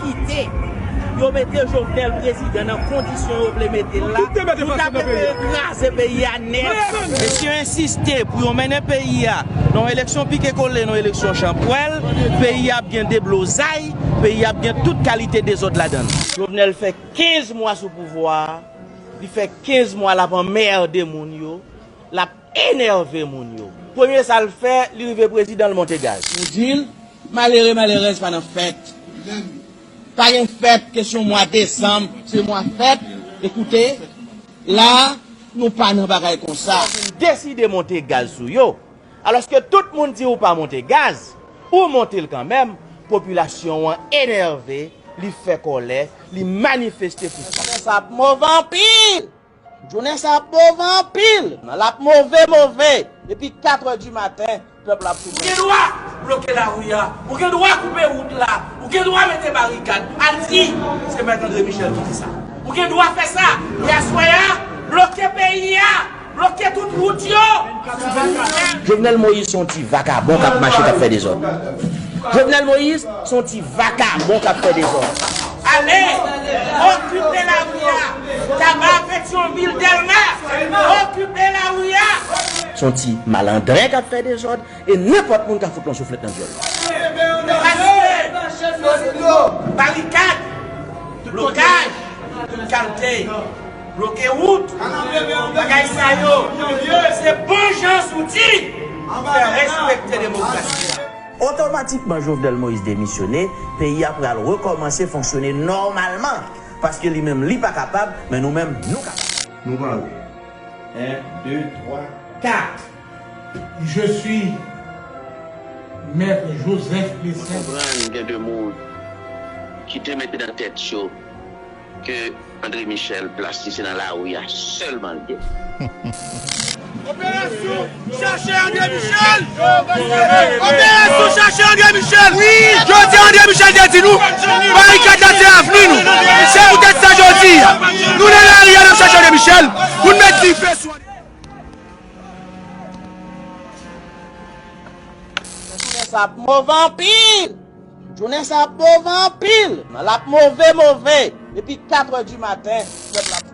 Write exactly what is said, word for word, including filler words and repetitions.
kite. Yo mete Jovenel prezidan nan kondisyon yo vle mete l la. Tout te mete pou ta prefere kraze peyi a nèt. Mesye yo ensiste pou yo mennen peyi a nan yon eleksyon pike kole, nan yon eleksyon chanpwèl. Peyi a ap gen deblozay, peyi a ap gen tout kalite dezòd ladan l. Jovenel fè kenz mwa sou pouvwa a, li fè kenz mwa l ap anmède moun yo, l ap enève moun yo. Premye sa l fè, li rive prezidan, l monte gaz. Nou di l, malere, malerèz pa nan fèt. Pa gen fèt, kesyon mwa desanm, se mwa fèt. Ekoute, la, nou pa nan bagay konsa. Deside monte gaz sou yo. Alòske tout moun di ou pa monte gaz, ou monte l kanmenm, popilasyon an enève, li fè kòlè, li manifeste pou sa. Sa ap move anpil! Jounen sa ap move anpil. L ap move, move. Depi kat è di maten, pèp la ap sou. Ou gen dwa bloke lari a. Ou gen dwa koupe wout la. Ou gen dwa mete barikad. Al di, se Mèt André Michel ki di sa. Ou gen dwa fè sa. Yè swè a, bloke peyi a. Bloke tout wout yo. Jovenel Moïse se yon ti vakabon k ap mache, k ap fè dezòd. Jovenel Moïse se yon ti vakabon k ap fè dezòd. Ale, okipe lari a. Taba, Petyonvil, Dèlma. Okipe lari a. Se yon ti malandren k ap fè dezòd e nenpòt moun ka fout yon souflèt nan dyòl. Paske, barikad, blokaj, tout kalte, bloke wout, bagay sa yo, se bon jan zouti pou fè respekte demokrasi a. Otomatikman Jovenel Moïse demisyone, peyi a pral rekòmanse fonksyone nòmalman. Paske li menm li pa kapab, men nou menm nou kapab. Nou pale. En, de, twa, kat. Je suis Maître Joseph Mwen Plessis. Konprann gen de moun ki te mete nan tèt yo ke André Michel plas li se nan lari a sèlman l gen. Operasyon chache André Michel! Operasyon chache André Michel! Wi, jodi a André Michel te di nou, barikad la se avni nou. Se poutèt sa jodi a, nou nan lari a n ap chache André Michel pou n met dife sou André. Jounen sa ap move anpil. Jounen sa ap move anpil. L ap move, move. Depi kat è di maten, pèp la.